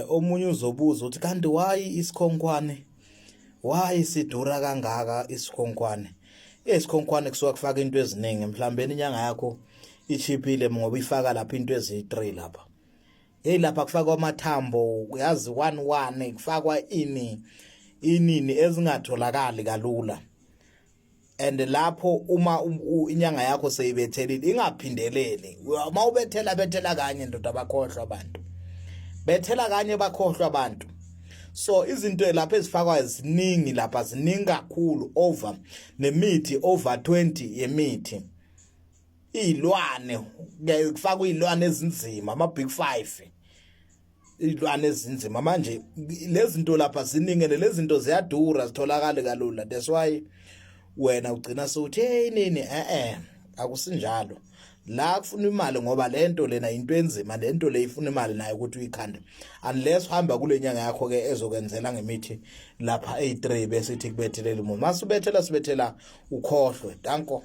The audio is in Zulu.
Omunye uzobuza ukuthi kanti why isikhonkwane, why sidura kangaka isikhonkwane? Isikhonkwane kusuka kufaka into eziningi, mhlawumbe inyanga yakho ichiphile ngoba ifaka lapha into eziyi-3 lapha. Hey, lapha kufakwa amathambo, uyazi, 1 1 kufakwa ini inini ezingatholakali kalula. And lapho uma inyanga yakho seyibethelile, ingaphindeleli. Uma ubethela, bethela kanye, ndoda, bakhohlwa abantu. Bethela kanye, bakhohlwa abantu. So izinto lapha ezifakwa ziningi lapha, ziningi kakhulu, over nemithi, over 20 yemithi, izilwane, kufakwa izilwane ezinzima, ama big 5, izilwane ezinzima. Manje lezi zinto lapha ziningi, lezi zinto ziyadura, zitholakala kalula. That's why wena ugcina sewuthi, "Hey, nini." Akusinjalo la, kufuna imali ngoba lento lena into enzima, lento le ifuna imali nayo ukuthi uyikhande, unless uhamba kule nyanga yakho ke ezokwenzela ngemithi lapha eyi3, bese ithi kubethelela umuntu. Masubethela, sibethela ukhohlwe. Danko.